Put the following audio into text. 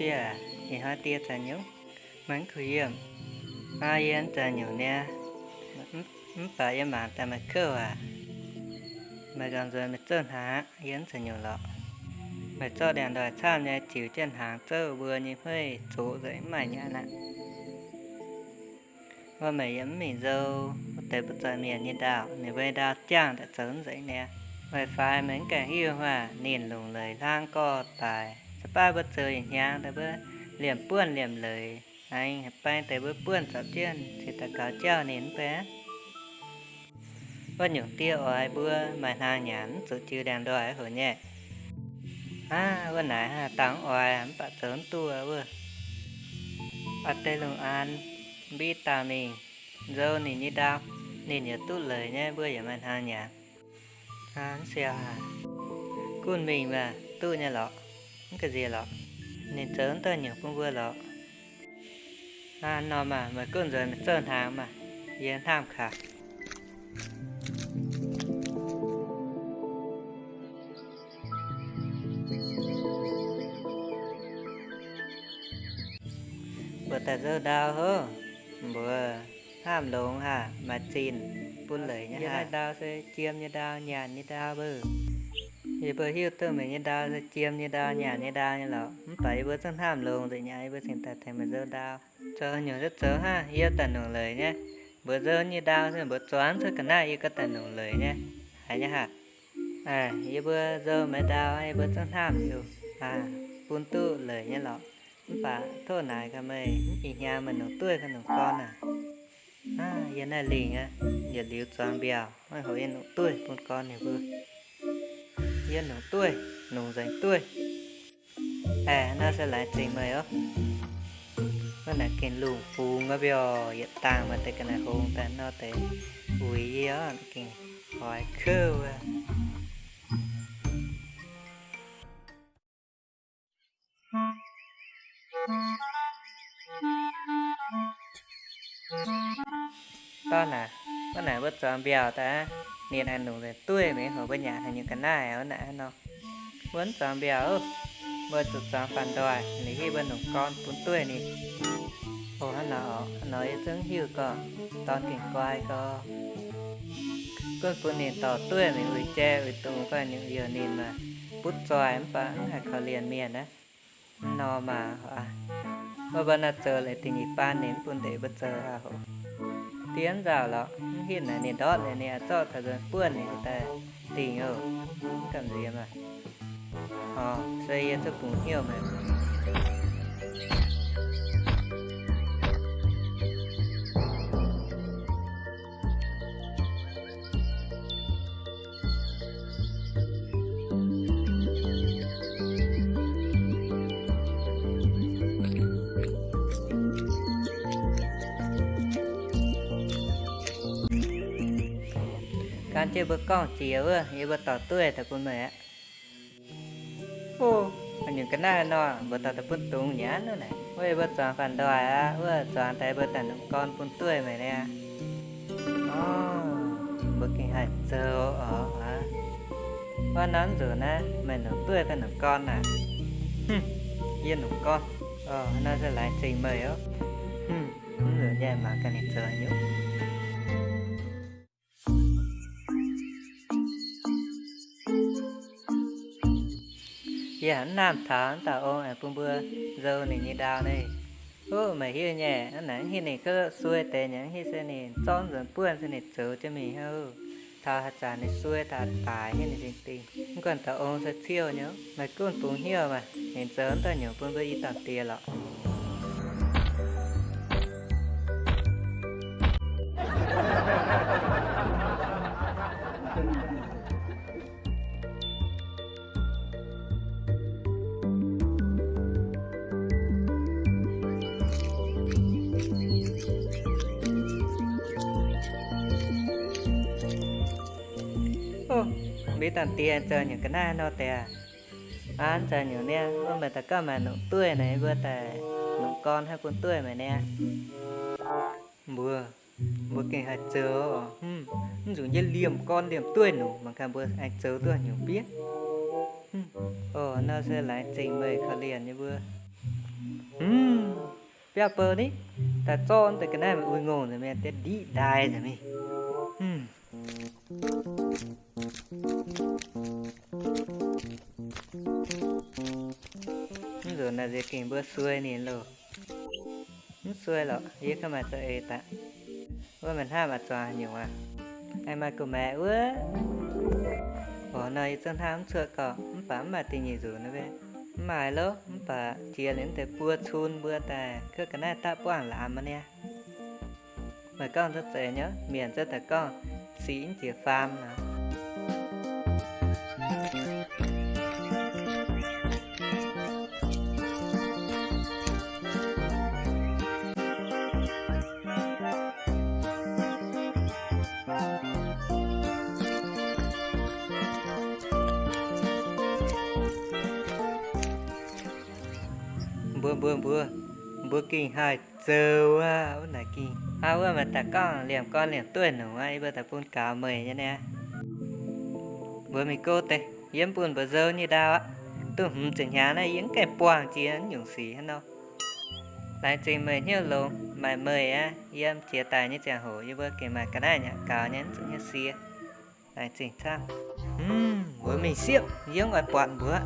Die aac, ih hnoi die zanc nyungc, meih mv kuh yiem. Aa, yie zanc nyungc niaa, mv baac yie mangc daaih meih kouv aac. Meih gauh nzuonx meih zouv hnaangx, yie mv zanc nyungc lorqc. Meih zorqv ndiangx-ndoih camv nyei ziux jienv hnaangx zouv mbuo nyei hmeiv zoqc nzengc mv maaih nyanc aqv. Wuov meih yiem mv mingh nzou wuov deix mbuo zoih mienh nyei ndaauh, ninh mbuo nyei ndaauh jangh daaih zoux mv nzengc niaa. Meih faix meih mv gaengh hiuv maah, ninh longc leiz hlang gorx daic, za'baav mbuo zoux yietc hnyangx daaih mbuo liemh buonv liemh leiz, aengx baeng deix mbuo buonv zaux jienv cingx daaih gaux jauv ninh mv bei aqv. Wuov nyungc die oix mbuo maaih hnaangx nyanc mv zuqc jiu ndiangx-ndoih hoc nyei. Aav, wuov naaic haaix dauh mv oix mv baac zoux mv duqv wuov. Oix deix lungh aanx mbiv dauh mingh nzou ninh nyei ndau, ninh yaac duqv leiz nyei, mbuo yaac maaih hnaangx nyanc. Aa, mv siau haic. Gunv mingh maah, duqv nyei lorqc, mv ga'nziex lorqc. Ninh zoux mv daaih nyungc bun mbuo lorqc. Aa, nor maah, meih gunv nzuonx meih zouv hnaangx maah, yie hnamv kaax. Mbuox daaih nzou ndau hov, mbuox hnamv longx haic, maaih zinh bun leiz nyei. Yie naaiv ndau se jiem nyei ndau, nyanc nyei ndau mbuo. Yie mbuo hiuv duqv meih nyei ndau se jiem nyei ndau, nyanc nyei ndau nyei lorqc, mv baac yie mbuo zungv hnamv longx nzengc nyei, yie mbuo cingx daaih tengx meih nzou ndau. Zoux nyungc zoux hnangv yie daaih nongc leiz nyei. Mbuox nzou nyei ndau se mbuox zuangx cuotv ga'naaiv yie ganh daaih nongc leiz nyei. Haiz nyei haic. Yie mbuo nzou meih ndau, yie mbuo zungv hnamv liuz, bun duqv leiz nyei lorqc. Mv baac tov naaic gaax meih, ih hnyangx meih nongc dueiv ganh nongc gorn aac? Aav, yie naaiv lingc aqv, yietc liuz zuangx mbiauh, maiv hoc yie nongc dueiv bun gorn ninh mbuo. Yie nongc dueiv, nongc nzengc dueiv. Aeqv, naaiv se laengz zingh meih oc. Wuov naaic gengh lungh fungx aqv mbiauh, yietc dangh maaih deix ga'naaiv hngongx daaih nor deix uix yie oc, gengh hoix kouv wuov. Dorn aac, wuov naaic mbuo zuangx mbiauh daaih, ninh aengx nongc nzengc dueiv, mv hoc mbuo nyanc haaix nyungc ga'naaiv wuov naaic hnangv nor. Mbuo mv zuangx mbiauh oc. Mbuo zuqc zuangx faanh ndoih, liuz hitv mbuo nongc gorn bun dueiv ninh. Oc, hnangv nor oc, hnangv nor yie zungv hiuv gorngv dorn gengh guai gorx. Gunv bun ninh dorh dueiv mingh uix jai uix dungz, guanh nyungc youh ninh maaih butv zoih mv baac mv haih korv-lienh mienh aqv. Mv nor maah, wuov mbuo naaiv zoux leiz dingh nyeic baan ninh mv bun ndeic mbuo zoux aqv hoc. Diev mv nzauh lorqc, mv hitv naaic ninh ndortv liuz ninh aengx zorqv taux nzuonx buonv ninh daaih dingh oc. Mv gamh nziex maah. Oc, se yie zuqc bungx hnyouv maah. Gan jienv mbuo gorngv jiex wuov, yie mbuo dorh dueiv daaih bun meih aqv. Ov, haaix nyungc ga'naaiv nor, mbuo dorh daaih bun dungz nyanc wuov naaic. Wuov yie mbuo zuangx faanh ndoih aqv, wuov zuangx daaih mbuo daaih nongc gorn bun dueiv meih niaa. Ov, mbuo gengh haih zoux oc aav. Wuov norm nzunc naaiv meih nongc dueiv fai nongc gorn aac? Hmv, yie nongc gorn. Oc, nor se laengz zingh meih oc. Hmv, mv nzunc yie mangc gaax ninh zoux haaix nyungc. Yie hnamv taux wuov dauh ong aengx bun mbuo nzou ninh nyei ndau naaiv. Ov, meih hiuv nyei, hnangv naaic mv hitv ninh gauh suei deix nyei, mv hitv se ninh zorqv nzuonx buonv se ninh zoux jienv mingh hnangv. Taux haaix zanc ninh suei taux daic hiuv ninh zingh dingh. Mv gunv dauh ong se ciouh nyei, meih gunv bungx hnyouv maah, ninh zoux wuov dauh nyungc bun mbuo i dauh diex lorqc. Ov, mbuo i dauh diex zoux nyungc ga'naaiv nor deix aac? Aa, zoux nyungc niaa, wuov meih daaih gauh maaih nongc dueiv naaic, mbuo daaih nongc gorn hnangv bun dueiv meih niaa. Mbuo, mbuo gengh haih zoux oc. Hmv, mv nzunc yie liemh gorn liemh dueiv nongc, mangc gaax mbuo aengx zoux duqv nyungc bieqc. Hmv, oc, nor se laengz zingh meih korv-lienh nyei mbuo. Biauv bou ni, daaih zorqv deix ga'naaiv mingh uix ngongh nzengc mingh, deix ndiqv ndaaih nzengc mingh. Mv nzunc naaic nziex gengh mbuo suei ninh loh. Mv suei lorqc, yie ganh maaih za'eix daaih. Wuov meih hnamv maaih zuangx nyungc aqv. Aengx maaih gu'maeqc wuov. Oc, nor yie zungv hnamv mv cuotv gorqv, mv baac mv maaih dingh nyeic nzunc nor, mv maaih lov, mv baac jiex liuz deix buo cun mbuo daaih kuv ga'naaiv daav buangh laamz aqv niaa. Meih gorngv za'eix nyei, mienh za'eix daaih gorngv sic mv jiex faam nor. Mbuo, mbuo, mbuo, mbuo gengh haih zoux aqv. Wuov naaic gengh hnangv wuov maaih daaih gorngv liemh gorn liemh dueiv nungc aqv, yie mbuo daaih bun gaux meih nyei niaa. Mbuo mingh go deix, yie mv bun mbuo nzou nyei ndau aqv. Duqv hmz ziepc hnyangx naaiv yie mv gaengh buangh jiex nyungc sic hnangv nor. Laengz zingh meih hnyouv longx, maaih meih aqv, yiem jiex daaih nyei ziangh hoc yie mbuo gengh maaih ga'naaiv nyanc gaux nyei, mv zuqc hnyouv sie. Laengz zingh camv. Mbuo mingh siepv, yie mv oix buatc mbuo.